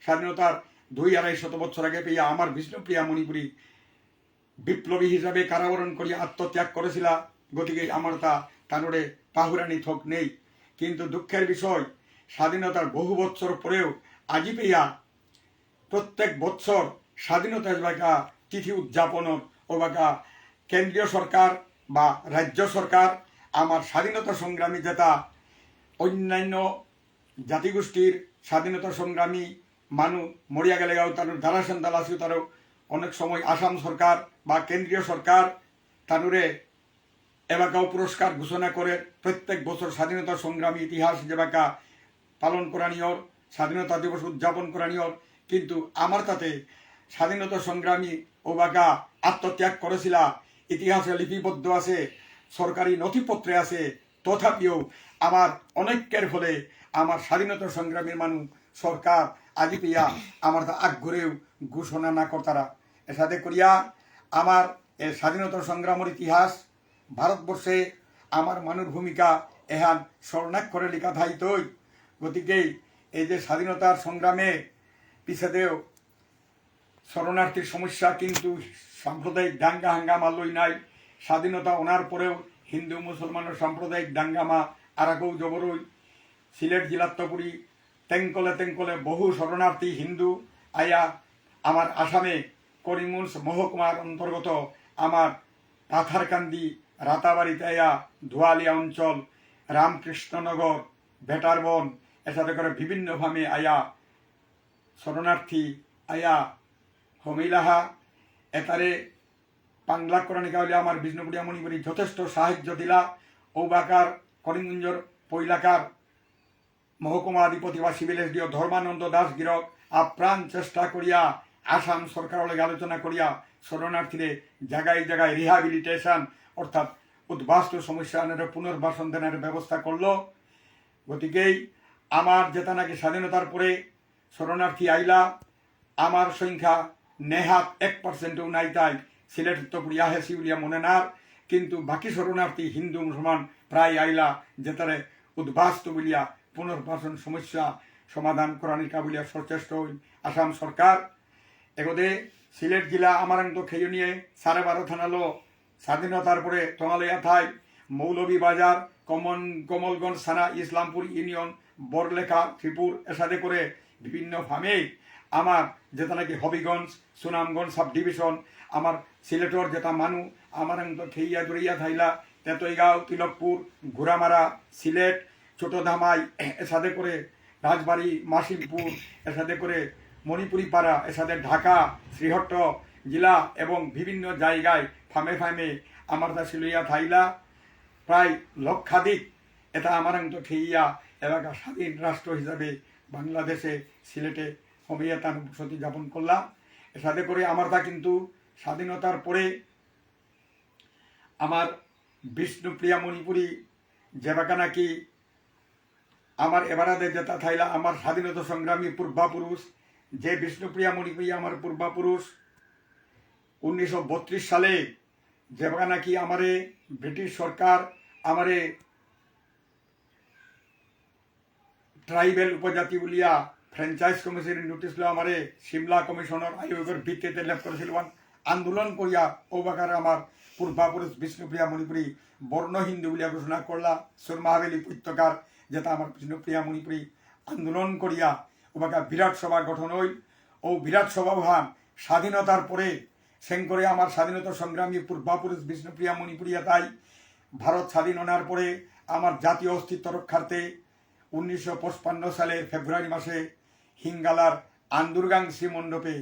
স্বাধীনতার দুই আড়াই শত বছর আগে পেয়া আমার বিষ্ণুপ্রিয়া মণিপুরী বিপ্লবী হিসাবে কারাবরণ করিয়া আত্মত্যাগ করেছিলা। গতিকে আমার তা তানুরে পাহুরানি থক নেই। কিন্তু দুঃখের বিষয়, স্বাধীনতার বহু বছর পরেও আজি পেয়া প্রত্যেক বছর স্বাধীনতা যেবাকা তিথি উদযাপন ওবাকা কেন্দ্রীয় সরকার বা রাজ্য সরকার আমার স্বাধীনতা সংগ্রামী যেতা অন্যান্য জাতিগোষ্ঠীর স্বাধীনতা সংগ্রামী মানু মরিয়া গেলেগাও তানুর দ্বারা সন্তাল আসিও তারও অনেক সময় আসাম সরকার বা কেন্দ্রীয় সরকার তানুরে এবাকাও পুরস্কার ঘোষণা করে। প্রত্যেক বছর স্বাধীনতা সংগ্রামী ইতিহাস যেবাকা পালন করানিয়র, স্বাধীনতা দিবস উদযাপন করানিয়র, কিন্তু আমার তাতে স্বাধীনতা সংগ্রামী ওবাকা আত্মত্যাগ করেছিলা, ইতিহাসে লিপিবদ্ধ আছে, সরকারি নথিপত্রে আছে, তথাপিও আমার অনৈক্যের ফলে আমার স্বাধীনতা সংগ্রামীর মানু সরকার আজি পেয়া আমার তা আগ্রহেও ঘোষণা না করতারা। এসাদে করিয়া আমার এ স্বাধীনতা সংগ্রামর ইতিহাস, ভারতবর্ষে আমার মানুর ভূমিকা, এহান স্বর্ণাক্ষরে লিখা থাইতই। গতিকে এই যে স্বাধীনতার সংগ্রামে পিছেদেও শরণার্থীর সমস্যা কিন্তু সাম্প্রদায়িক দাঙ্গা হাঙ্গামা লই নাই। স্বাধীনতা অনার পরেও হিন্দু মুসলমানর সাম্প্রদায়িক দাঙ্গামা আরাকৌ জবরই। সিলেট জিলাত্তপুরি তেঙ্কলে তেঙ্কলে বহু শরণার্থী হিন্দু আয়া আমার আসামে করিমগঞ্জ মহকুমার অন্তর্গত আমার পাথারকান্দি রাতাবাড়িতে আয়া ধুয়ালিয়া অঞ্চল, রামকৃষ্ণনগর, বেটারবন, এসাদে করে বিভিন্ন ফামে আয়া শরণার্থী আয়া হমিলাহা। এতারে পাংলাক করানিকা হইলে আমার বিষ্ণুপ্রিয়া মণিপুরী যথেষ্ট সাহায্য দিলা। ঔবাকার করিমগঞ্জর পৈলাকার মহকুমা অধিপতি বা সিভিল এসডিও ধর্মানন্দ দাস গিরক আপ্রাণ চেষ্টা করিয়া আসাম সরকারর লগে আলোচনা করিয়া শরণার্থীরে জায়গায় জায়গায় রিহ্যাবিলিটেশন অর্থাৎ উদ্বাস্তু সমস্যা আনার পুনর্বাসন দেনার ব্যবস্থা করলো। গতিকেই আমার যেটা নাকি স্বাধীনতার পরে শরণার্থী আইলা, আমার সংখ্যা নেহাত এক পার্সেন্টও নাই তাই সিলেট তো পুরিয়া হেসি বুলিয়া মনে নার, কিন্তু বাকি শরণার্থী হিন্দু মুসলমান প্রায় আইলা যেতারে উদ্বাস্তু বুলিয়া পুনর্বাসন সমস্যা সমাধান করানিকা বুলিয়া সচেষ্ট হইল আসাম সরকার। এগোদে সিলেট জেলা আমারাং তো খেয়ে নিয়ে সাড়ে বারো থানালো স্বাধীনতার পরে তোমালয়া থাই, মৌলভীবাজার, কমন, কমলগঞ্জ থানা, ইসলামপুর ইউনিয়ন, বড়লেখা, শ্রীপুর, এসাদে করে বিভিন্ন ফামে আমার যেটা নাকি হবিগঞ্জ, সুনামগঞ্জ সাব ডিভিশন, আমার সিলেটর যেটা মানু, আমার তো খেইয়া দৌড়িয়া থাইলা, তেতইগাঁও, তিলকপুর, ঘোড়ামারা, সিলেট, ছোট ধামাই, এসাদে করে রাজবাড়ি, মাসিমপুর, এসাদে করে মণিপুরি পাড়া, এসাদে ঢাকা, শ্রীহট্ট জেলা এবং বিভিন্ন জায়গায় ফামে ফামে আমার তা সিলইয়া থাইলা প্রায় লক্ষাধিক। এটা আমারাং তো খেইয়া এলাকা স্বাধীন রাষ্ট্র হিসাবে বাংলাদেশে সিলেটে হমিয়া তার বসতি যাপন করলাম। এসাদে করে আমার তা কিন্তু স্বাধীনতার পরে আমার বিষ্ণুপ্রিয়া মণিপুরী যেবাকা নাকি আমার এবারাদে যেটা থাইলা আমার স্বাধীনতা সংগ্রামী পূর্বাপুরুষ, যে বিষ্ণুপ্রিয়া মণিপুরী আমার পূর্বাপুরুষ উনিশশো বত্রিশ সালে যেবাকা নাকি আমারে ব্রিটিশ সরকার আমারে ট্রাইবেল উপজাতি বুলিয়া ফ্র্যাঞ্চাইজ কমিশনের নোটিশ লো আমারে সিমলা কমিশনের আয়োগের ভিত্তিতে লেপ করেছিল। ওহান আন্দোলন করিয়া ওবাকার আমার পূর্বাপুরুষ বিষ্ণুপ্রিয়া মণিপুরী বর্ণ হিন্দু বুলিয়া ঘোষণা করলা। সুরমা হাভেলি উপত্যকার যেটা আমার বিষ্ণুপ্রিয়া মণিপুরী আন্দোলন করিয়া ওবাকা বিরাট সভা গঠন হইল। ও বিরাট সভা ওহান স্বাধীনতার পরে সেঙ্করে আমার স্বাধীনতা সংগ্রামী পূর্বাপুরুষ বিষ্ণুপ্রিয়া মণিপুরী এতাই ভারত স্বাধীন হনার পরে আমার জাতীয় অস্তিত্ব রক্ষার্থে উনিশশো পঁচপান্ন সালের ফেব্রুয়ারি মাসে হিঙ্গালার আন্দুরগাং শ্রীমণ্ডপে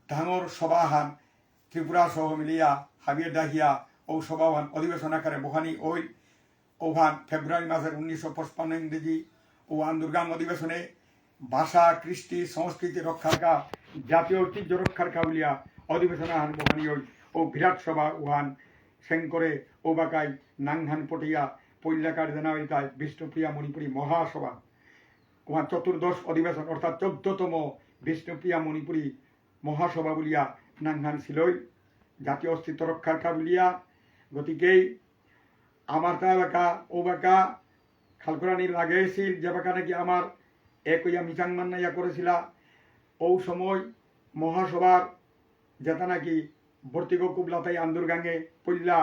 ডাঙর সভাহান ত্রিপুরা সহ মিলিয়া হাবিয়ে ডাহিয়া ও সভাহান অধিবেশন আকারে বহানি ওই ওহান ফেব্রুয়ারি মাসের উনিশশো পঁচপান্ন ইংরেজি ও আন্দুরগাং অধিবেশনে ভাষা, কৃষ্টি, সংস্কৃতি রক্ষার কা, জাতীয় ঐতিহ্য রক্ষার কা বুলিয়া অধিবেশন আহান বহানি ওই ও বিরাট সভা উহান সেঙ্করে ওবাকাই নাংহান পটিয়া পৈলাকার জানাবিতায় বিষ্ণুপ্রিয়া মণিপুরী মহাসভা। উহান চতুর্দশ অধিবেশন অর্থাৎ চোদ্দতম বিষ্ণুপ্রিয়া মণিপুরী মহাসভা বুলিয়া নাংহান সিলই জাতীয় অস্তিত্ব রক্ষার কা বুলিয়া। গতিকেই আমার তা এলাকা ওবাকা খালকুরানি লাগেছিল যেবাকা নাকি আমার একইয়া মিচাং মান্নাইয়া করেছিলা। ও সময় মহাসভার যেটা নাকি বর্তিগ কুবলাতাই আন্দুরগাঙে পইলা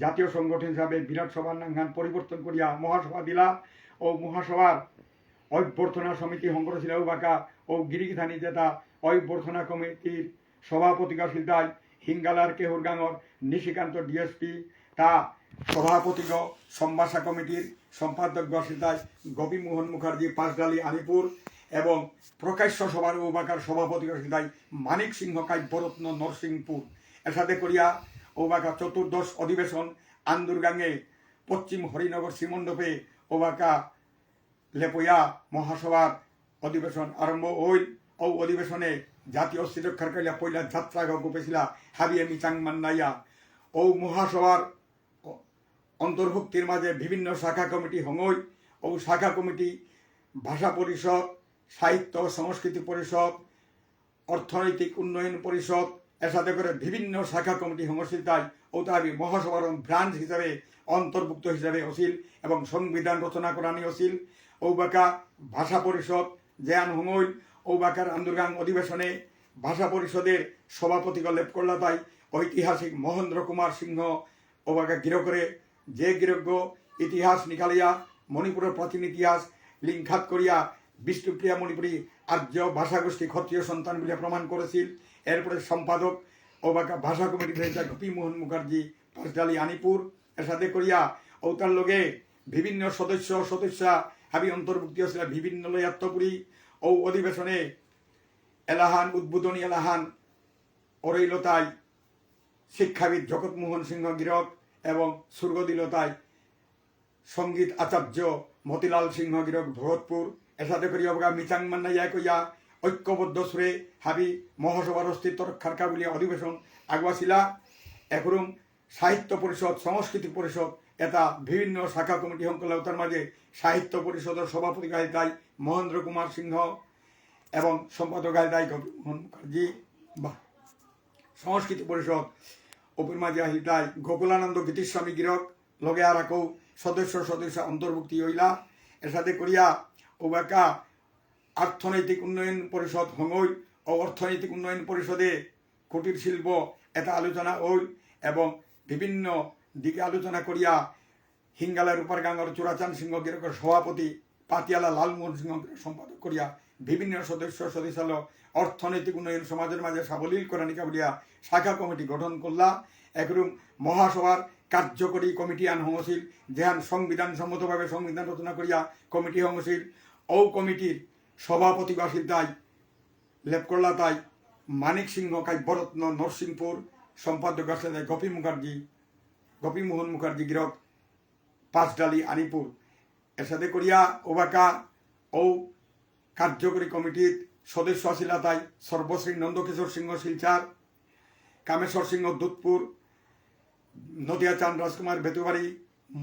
জাতীয় সংগঠন হিসাবে বিরাট সভার নাঙহান পরিবর্তন করিয়া মহাসভা দিলা। ও মহাসভার অভ্যর্থনা সমিতি হঙকরেছিল বাকা ও গিরিগিথানি যেটা অভ্যর্থনা কমিটির সভাপতিগ আসিলতাই হিঙ্গালার কেহুরগাঙর নিশিকান্ত ডিএসপি, তা সভাপতিগ সম্ভাষা কমিটির সম্পাদকগ আসিলতাই গোপীমোহন মুখার্জি পাঁচডালি আনিপুর এবং প্রকাশ্য সভার ওবাকার সভাপতিগ আসিলতাই মানিক সিংহ কাব্যরত্ন নরসিংপুর। এসাদে করিয়া ওবাকা চতুর্দশ অধিবেশন আন্দুরগাঙে পশ্চিম হরিনগর শ্রীমণ্ডপে ওবাকা লেপয়া মহাসভার অধিবেশন আরম্ভ হইল। ও অধিবেশনে জাতীয় অস্তিত্ব রক্ষার কালিয়া পয়লা যাত্রা গপেছিলা হাবিয়ে মিচাং মান্নাইয়া। ও মহাসভার অ-, অন্তর্ভুক্তির মাঝে বিভিন্ন শাখা কমিটি হঙই। ও শাখা কমিটি ভাষা পরিষদ, সাহিত্য সংস্কৃতি পরিষদ, অর্থনৈতিক উন্নয়ন পরিষদ, এসাদে করে বিভিন্ন শাখা কমিটি সংগঠিত হয়। ঔতা হাবি মহাসভার ব্রাঞ্চ হিসাবে অন্তর্ভুক্ত হিসাবে অসিল এবং সংবিধান রচনা করানি অসিল। ঔবাকা ভাষা পরিষদ যেহান হঙইল, ঔবাকার আন্দুরগাং অধিবেশনে ভাষা পরিষদের সভাপতিগ লেপ করলা তাই ঐতিহাসিক মহেন্দ্র কুমার সিংহ ঔবাকা গিরকরে, যে গিরকগ ইতিহাস নিকালিয়া মণিপুরর প্রাচীন ইতিহাস লিঙ্খাত করিয়া বিষ্ণুপ্রিয়া মণিপুরী আর্য ভাষাগোষ্ঠী ক্ষত্রিয় সন্তান বুলিয়া প্রমাণ করেসিল। এরপরে সম্পাদক ঔবাকা ভাষা কমিটি রয়েছে গোপীমোহন মুখার্জি, পাঁচডালি আনিপুর। এসাদে করিয়া ঔতার লগে বিভিন্ন সদস্য সদস্যা হাবি অন্তর্ভুক্তি অসিলা বিভিন্ন লয়াত্তপুরী। ঔ অধিবেশনে এলাহান উদ্বোধনী এলাহান অরৈলতাই শিক্ষাবিদ জগৎমোহন সিংহ গিরক এবং সুরগদিলতাই সঙ্গীত আচার্য মতিলাল সিংহ গিরক ভরতপুর। এসাদে করি অবগা মিচাং মান্না ইয়া কইয়া ঐক্যবদ্ধ সুরে হাবি মহাসভার অস্তিত্ব রক্ষার কা বুলিয়া অধিবেশন আগুয়াসিলা। এখরুম সাহিত্য পরিষদ, সংস্কৃতি পরিষদ, এটা বিভিন্ন শাখা কমিটি হঙকরলা। ঔতার মাঝে সাহিত্য পরিষদর সভাপতিগ আহিলতাই মহেন্দ্র কুমার সিংহ এবং সম্পাদক আহিলতাই গোপীমোহন মুখার্জি। বা সংস্কৃতি পরিষদ ঔপের মাঝে আহিলতাই গোকুলানন্দ গীতিস্বামী গিরক, লগে আর আকৌ সদস্য সদস্য অন্তর্ভুক্তি অইলা। এসাদে করিয়া ঔবাকা অর্থনৈতিক উন্নয়ন পরিষদ হঙইল। ঔ অর্থনৈতিক উন্নয়ন পরিষদে কুটির শিল্প এটা আলোচনা অইল এবং বিভিন্ন দিকে আলোচনা করিয়া হিঙ্গালা রূপার গাঙর চূড়াচাঁদ সিংহ গিরকর সভাপতি, পাতিয়ালা লালমোহন সিংহ গিরক সম্পাদক করিয়া বিভিন্ন সদস্য সদস্যলো অর্থনৈতিক উন্নয়ন সমাজর মাঝে সাবলীল করানিকা বুলিয়া শাখা কমিটি গঠন করলা। একরুম মহাসভার কার্যকরী কমিটি আন হঙসিল, যেহান সংবিধান সম্মতভাবে সংবিধান রচনা করিয়া কমিটি হঙসিল। ঔ কমিটির সভাপতিগ আসিলতাই লেপ করলা তাই মানিক সিংহ কাব্যরত্ন নরসিংপুর, সম্পাদক আসিলতাই গোপী মুখার্জি, গোপীমোহন মুখার্জি গিরক পাঁচডালি আনিপুর। এসাদে করিয়া ঔবাকা ঔ কার্যকরী কমিটির সদস্য আসিলা তাই সর্বশ্রী নন্দকিশোর সিংহ শিলচর, কামেশ্বর সিংহ দুধপুর, নদিয়া চাঁদ রাজকুমার বেতুবাড়ি,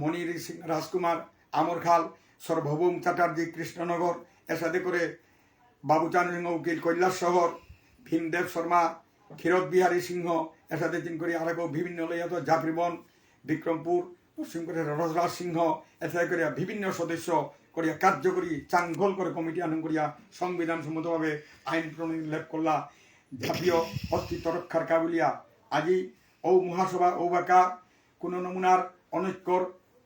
মণির সিং রাজকুমার আমরখাল, সর্বভৌম চ্যাটার্জি কৃষ্ণনগর, এসাদে করে বাবুচাঁদ সিংহ উকিল কৈলাসহর, ভীমদেব শর্মা, ক্ষীরোদ বিহারী সিংহ, এসাদে চিন করি আরকৌ বিভিন্ন লয়াত জাফরিবন, বিক্রমপুর, পশ্চিম করে রসরাজ সিংহ, এসাদে করে বিভিন্ন সদস্য করিয়া কার্যকরী চাঙ্গল করে কমিটি আনন্দ করিয়া সংবিধান সম্মতভাবে আইন প্রণয়ন লেপ করলা। জাতীয় অস্তিত্ব রক্ষার কা বুলিয়া আজি ঔ মহাসভা ঔবাকা কোনো নমুনার অনৈক্যর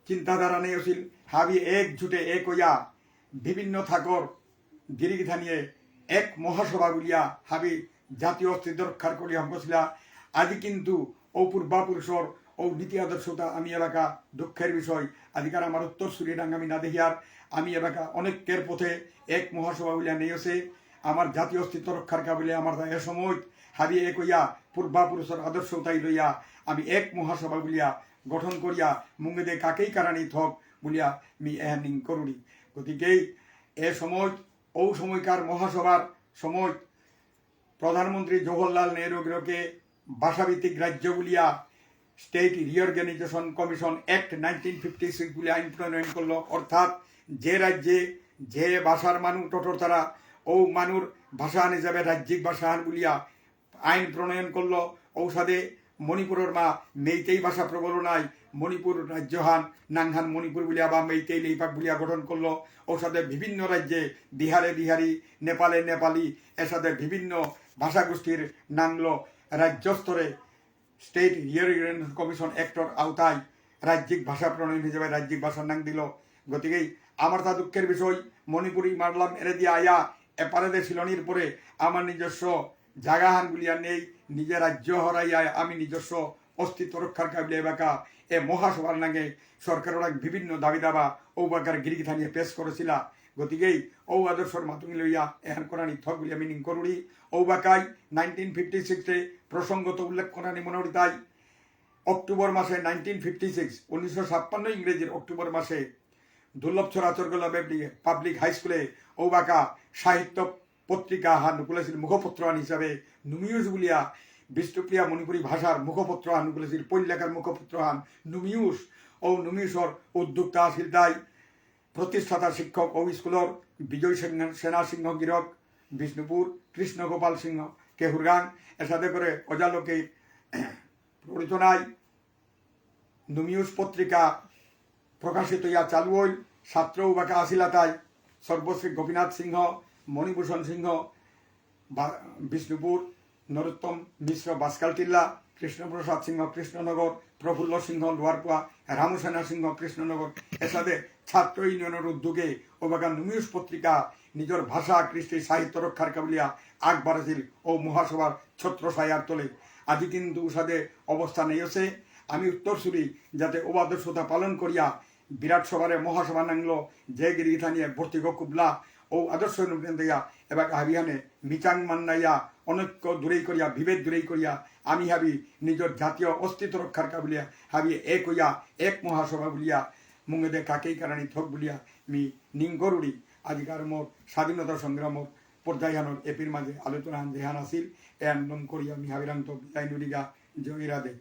চিন্তাধারা নেই অসিল। হাবি একজুটে এক অইয়া বিভিন্ন থাকর গিরিগিথানিয়ে এক মহাসভা বুলিয়া হাবি জাতীয় অস্তিত্ব রক্ষার করিয়া হঙকসিলা। আজি কিন্তু ঔ পূর্বাপুরুষর ঔ নীতি আদর্শতা আমি এলাকা দুঃখের বিষয়। আজিকার আমার উত্তর সুরিডাং আমি না দেখিয়ার আমি এলাকা অনৈক্যের পথে এক মহাসভা বুলিয়া নেই আছে। আমার জাতীয় অস্তিত্ব রক্ষার কা বুলিয়া আমার এ সময় হাবি এক অইয়া পূর্বাপুরুষর আদর্শ উতাই লইয়া আমি এক মহাসভা বুলিয়া গঠন করিয়া মুঙেদে কাকেই কারানি থক বুলিয়া মি এহান নিং করুরি। গতিকে এ সময় ঔ সময়কার মহাসভার সময় প্রধানমন্ত্রী জওহরলাল নেহরু গিরকে ভাষাভিত্তিক রাজ্য বুলিয়া State Reorganization Commission Act nineteen fifty six বুলিয়া আইন প্রণয়ন করলো। অর্থাৎ যে রাজ্যে যে ভাষার মানু টটর তারা ঔ মানুর ভাষা হিসাবে রাজ্যিক ভাষা হান বুলিয়া আইন প্রণয়ন করলো। ঔসাদে মণিপুরর মা মেইতেই ভাষা প্রবল নাই, মণিপুর রাজ্যহান নাঙহান মণিপুর বুলিয়া বা মেইতেই লেইপাক বুলিয়া গঠন করলো। ঔসাদে বিভিন্ন রাজ্যে বিহারে বিহারি, নেপালে নেপালি, এসাদে বিভিন্ন ভাষাগোষ্ঠীর নাঙলো। রাজ্য স্তরে State Reorganization Commission Actর আওতায় রাজ্যিক ভাষা প্রণয়ন হিসেবে রাজ্যিক ভাষার নাম দিল। গতিকে আমার তা দুঃখের বিষয়, মণিপুরী মারলাম এরে দিয়া আয়া এপারে দে শিলনির পরে আমার নিজস্ব জাগাহান বুলিয়া নেই, নিজে রাজ্য হরাইয়া আমি নিজস্ব অস্তিত্ব রক্ষার কাবিলে এবাকা এ মহাসভার নাঙে সরকারর বিভিন্ন দাবি দাবা ঔবাকার গিরিগিথানিয়ে পেশ করেছিলা। গতিকে ঔ আদর্শর মাতুঙি লইয়া এহান করানি থক বুলিয়া মিনিং করুরি। ঔবাকাই নাইনটিন ফিফটি সিক্সে প্রসঙ্গত উল্লেখ করানি মনে করিতাই। অক্টোবর মাসে নাইনটিন ফিফটি সিক্স, উনিশশো ছাপ্পান্ন ইংরেজির অক্টোবর মাসে দুর্লভছড়া চরগোলা বেবলি পাবলিক হাই স্কুলে ঔবাকা সাহিত্য পত্রিকা হান নুকুলেছিল মুখপত্র হান হিসাবে নুমিউস বুলিয়া বিষ্ণুপ্রিয়া মণিপুরী ভাষার মুখপত্র হান নুকুলেছিল পৈলাকার মুখপত্র হান নুমিউস। ঔ নুমিউসর উদ্যোক্তা আছিল তাই প্রতিষ্ঠাতা শিক্ষক ঔ স্কুলর বিজয় সেন-, সেনা সিংহ গিরক, বিষ্ণুপুর, কৃষ্ণগোপাল সিংহ, কেহুরগাং, এসাদে করে ওজালোকে প্ররোচনায় নুমিউস পত্রিকা প্রকাশিত ইয়া চালু হইল। ছাত্র উবাকা আসিলাতাই সর্বশ্রী গোপীনাথ সিংহ, মণিভূষণ সিংহ, বা-, বিষ্ণুপুর, নরোত্তম মিশ্র বাসকালটিল্লা, কৃষ্ণপ্রসাদ সিংহ কৃষ্ণনগর, প্রফুল্ল সিংহ লোয়ারপোয়া, রামসেনা সিংহ কৃষ্ণনগর, এসাদে ছাত্র ইউনিয়নের উদ্যোগে ওবাকা নুমিউস পত্রিকা নিজের ভাষা, কৃষ্টি, সাহিত্য রক্ষার কাবুলিয়া আকবার আছিল ও মহাসভার ছত্রছায়ার তলে। আজি কিন্তু উসাদে অবস্থা নেই আছে। আমি উত্তরসূরি যাতে ও আদর্শতা পালন করিয়া বিরাট সভারে মহাসভা নাংলো যে গিরিগিথানিয়ে বর্তিগ কুবলা ও আদর্শ অনুপ্রেরণা দিয়া এবার হাবিহানে মিচাং মান্নাইয়া অনৈক্য দূরেই করিয়া, বিভেদ দূরেই করিয়া, আমি হাবি নিজের জাতীয় অস্তিত্ব রক্ষার কাবুলিয়া হাবি এক হইয়া এক মহাসভা বুলিয়া মুঙেদে কাকেই কারানি থক বুলিয়া মি নিংগরুড়ি আজিকার মোর স্বাধীনতা সংগ্রামর পর্যায়হানর এপির মাঝে আলোচনা যেহান আছিল। এহান নম করিয়া মি হাবিরাংত বিদায় নুরিগা। জয় রাধে।